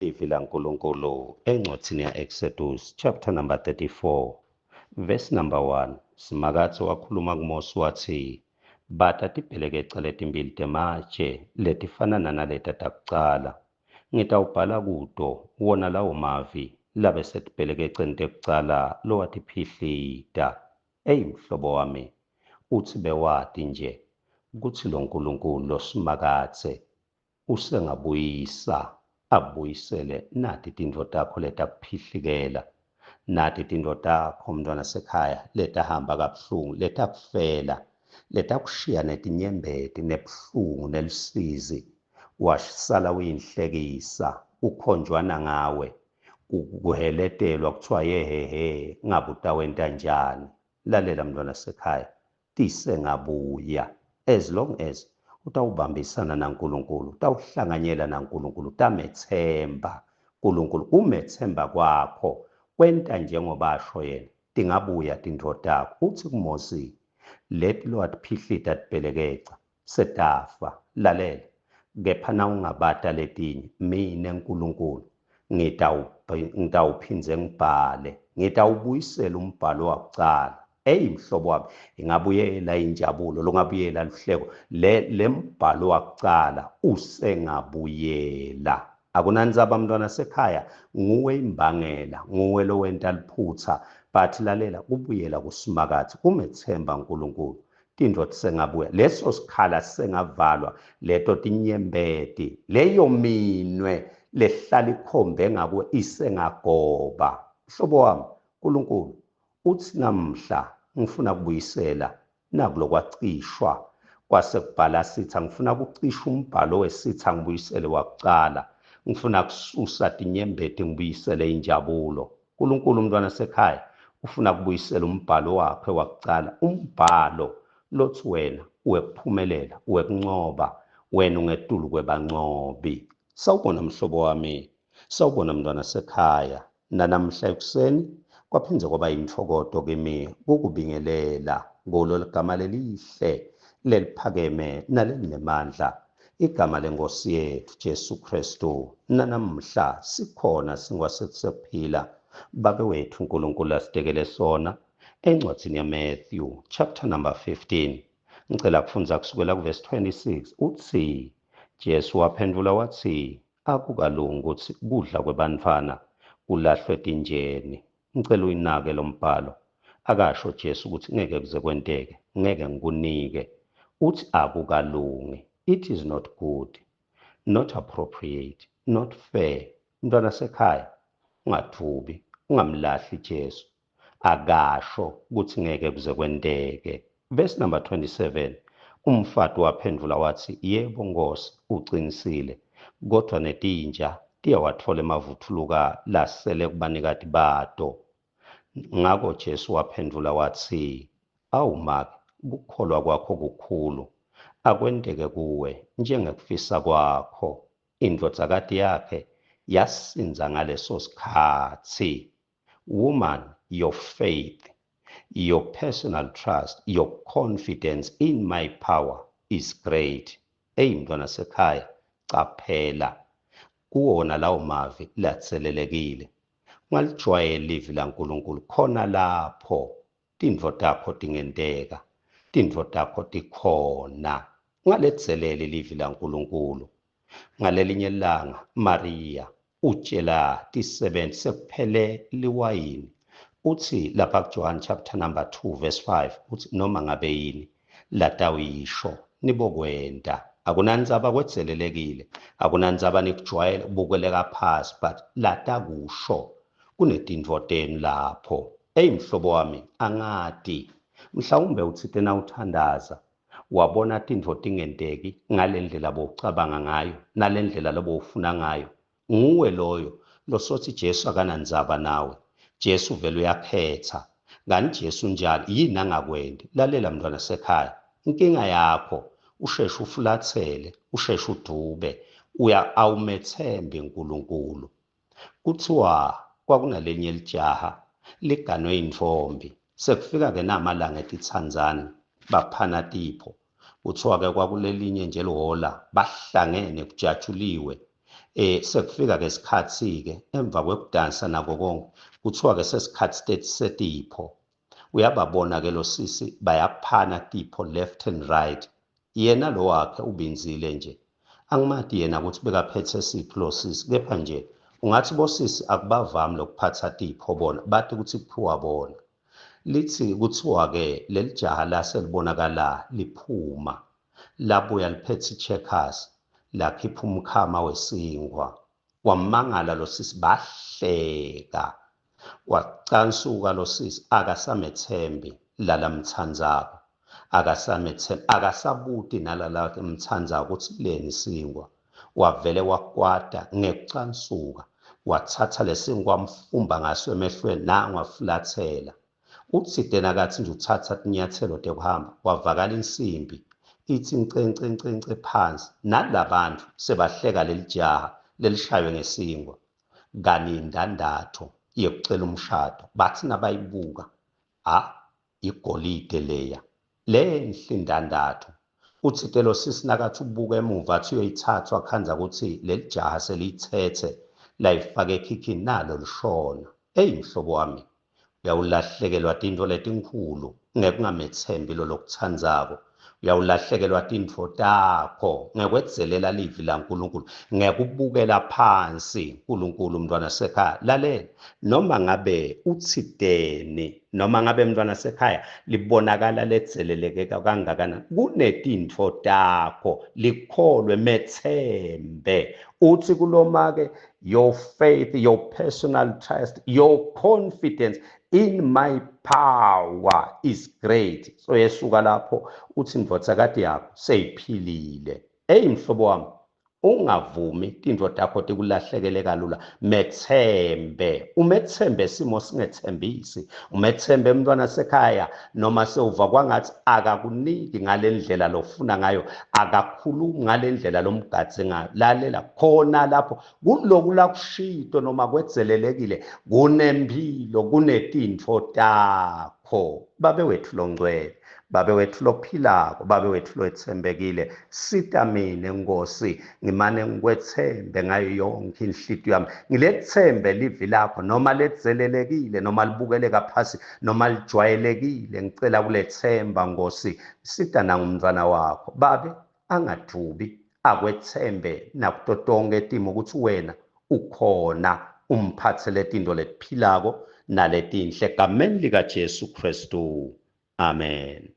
Livi laNkulunkulu encwadzini ya-Exodus chapter number 34 verse number 1 Simakadze wakhuluma kuMosi watsi bata tibhelekeca letimbili tematshe letifanana naleta takucala ngitawubhala kuto wona lawo mavi labe setibhelekeceni tekucala lowatiphihlita. Eyi mhlobo wami, utsi bewati nje kutsi loNkulunkulu loSimakadze Usengabuyisa abuyisele nati tintfo takho letakuphihlikela, nati tintfo takho mntfwanasekhaya letahamba kabuhlungu, letakufela, letakushiya netinyembeti, nebuhlungu, nelusizi, wasala uyinhlekisa, kukhonjwana ngawe, kuheletelwa kuthiwa yehehe ngabe utawenta njani. Lalela mntfwanasekhaya, tisengabuya as long as utawubambisana naNkulunkulu, utawuhlanganyela naNkulunkulu, utamethemba uNkulunkulu. Kumethemba kwakho kwenta njengoba asho yena, tingabuya tintfo takho. Uthi kuMosi, leti lowatiphihlita tibhelekeca setafa. Lalela, kepha nawungabata letinye, mine Nkulunkulu ngitawuphindze ngibhale, ngitawubuyisela umbhalo wakucala. Eyi mhlobo wami, ingabuyela injabulo, lungabuyela luhleko. Le lembhalo wakucala usengabuyela. Akunandzaba mntwana sekhaya, nguwe imbangela, nguwe lowenta liphutsa, but lalela, kubuyela kuSimakadze, kumethemba uNkulunkulu. Tintfo tisengabuya, leso sikhala sisengavalwa, leto tinyembeti, leyo minwe lehlala ikhombe ngakuwe isengagoba. Mhlobo wami, uNkulunkulu utsi namhla ngifuna kubuyisela naku lokwacishwa kwase kubhala sitha, ngifuna kucisha umbhalo wesitha ngibuyisele wakucala, ngifuna kususa tinyembeti ngibuyisele injabulo. uNkulunkulu mntwana sekhaya ufuna kubuyisela umbhalo wakhe wakucala, umbhalo lothi wena uwekuphumelela, uwekuncoba, wena ungetulu kwebancobi. Sawubona mhlobo wami, sawubona mntwana sekhaya. Nanamhla ekuseni kwaphindze kwaba yintfokoto kimi kukubingelela kulo ligama lelihle leliphakeme nalelinemandla, igama lenkosi yethu Jesu Kristu. Nanamhla sikhona sinkwa sethu sekuphila, Babe wethu uNkulunkulu asitekele sona encwadzini yaMatthew chapter number 15. Ngicela kufundza kusukela kuvesi 26 utsi Jesu waphendvula watsi akukalungi kutsi kudla kwebantfwana kulahlwe etinjeni. Ngicela uyinake lo mbhalo. Akasho Jesu ukuthi ngeke kuze kwenteke, ngeke ngikunike. Uthi akukalungi. It is not good, not appropriate, not fair. Mntwana sekhaya, ungathubi, ungamlahli Jesu. Akasho ukuthi ngeke kuze kwenteke. Verse number 27, umfati waphendvula watsi, yebo Nkosi, ucinisile, kodvwa netinja tiyawatfola emavuthuluka lasele kubanikati bato. Ngako Jesu waphendvula watsi, Awu make, kukholwa kwakho kukhulu, akwenteke kuwe njengekufisa kwakho. Indvodzakati yakhe yasindza ngaleso sikhatsi. Woman, your faith, your personal trust, your confidence in my power is great. Eyi mntwana sekhaya, caphela kuwona lawo mavi latselelekile. Ungalijwayeli livi laNkulunkulu khona lapho tintfo takho tingenteka, tintfo takho tikhona. Ungaledzeleli livi laNkulunkulu. Ngalelinye ilanga Maria utshela tisebenti sekuphele liwayini. Uthi lapha kuJohn chapter number 2 verse 5 uthi noma ngabe yini latawuyisho nibokwenta. Akunandzaba kwedzelelekile, akunandzaba nikujwayele kubukeleka phasi, but latakusho kunetintfo tenu lapho. Eyi mhlobo wami, angati mhlawumbe utsite nawuthandaza wabona tintfo tingenteki ngalendlela bowucabanga ngayo nalendlela lobowufuna ngayo. Nguwe loyo losothi Jesu akanandzaba nawe. Jesu vele uyakhetha. Kani Jesu njalo yini angakwenti? Lalela mntwana sekhaya, inkinga yakho usheshe ufulathele, usheshe udube, uya awumethembi uNkulunkulu. Kuthiwa kwakunalenye lijaha liganwe intfombi. Sekufika-ke namalanga etitsandzani, baphana tipho. Kuthiwa-ke kwakulelinye nje lihola, bahlangene kujatshuliwe. Sekufika ke isikhathi ke emva kwekudansa nako konke, kuthiwa ke sesikhathi setipho. Uyababona ke lo sisi bayaphana tipho left and right. Yena lo wakhe ubinzile nje. Angimati yena ukuthi bekaphethe siphi lo sisi, kepha nje ungathi bosisi akubavami lokuphatha tipho bona, bathi ukuthi kuphiwa bona. Lithi kuthiwa ke leli jaha laselibonakala liphuma, labuya liphethe i-checkers, lakhipha umkhama wesinkwa. Wamangala lo sisi, bahleka. Wacansuka lo sisi, akasamethembi lalamthandzako, akasamethembi, akasabuti nalala mthandzako ukuthi leni sinkwa. Wavele wakwata ngekucansuka, wathatha lesinkwa wamfumba ngaso emehlweni, nangu wafulathela. Utsite nakathi nje uthatha tinyathelo tekuhamba, wavakala insimbi ithi nce nce nce nce phansi, nalabantu sebahleka leli jaha lelishaywe ngesinkwa. Kani indandatho yekucela umshado, bathi nabayibuka, a igolide leya, lenhle indandatho. Utsite lo sisi nakathi ubuka emuva athi uyoyithatha, wakhandza ukuthi leli jaha seliyithethe layifaka ekhikhini nalo lishona. Eyi mhlobo wami, uyawulahlekelwa tintfo letinkhulu ngekungamethembi lo lokutsandzako. Uyawulahlekelwa tintfo takho ngekwedzelela livi laNkulunkulu, ngekubukela phansi uNkulunkulu. Mntwana sekhaya, lalela, noma ngabe utsiteni, noma ngabe mntwana sekhaya libonakala ledzeleleke kangakanani, kunetintfo takho, likholwe, methembe. Uthi kuloma-ke, your faith, your personal trust, your confidence in my power is great. So yesuka lapho uthi indvodzakati yakho seyiphilile. Eyi mhlobo wami, ungavumi tintfo takho tikulahlekele kalula. Methembe, umethembe simo singethembisi, umethembe mntwana sekhaya, noma sewuva kwangathi akakuniki ngale ndlela lofuna ngayo, akakhulumi ngale ndlela lomgadze ngayo. Lalela khona lapho kuloku lakushito, noma kwedzelelekile, kunempilo, kunetintfo takho. Babe wethu longcwele, Babe wethu lophilako, Babe wethu lothembekile, sita mine Nkosi, ngimane ngikwethembe ngayo yonke inhlitiyo yami. Ngilethembe livi lakho, noma ledzelelekile, noma libukeleka phasi, noma lijwayelekile, ngicela kulethemba Nkosi. Sita nangumntwana wakho, Babe, angadubi, akwethembe nakuto tonke timo ukuthi wena ukhona, umphathele tintfo letiphilako naletinhle. Egameni likaJesu Kristu. Amen.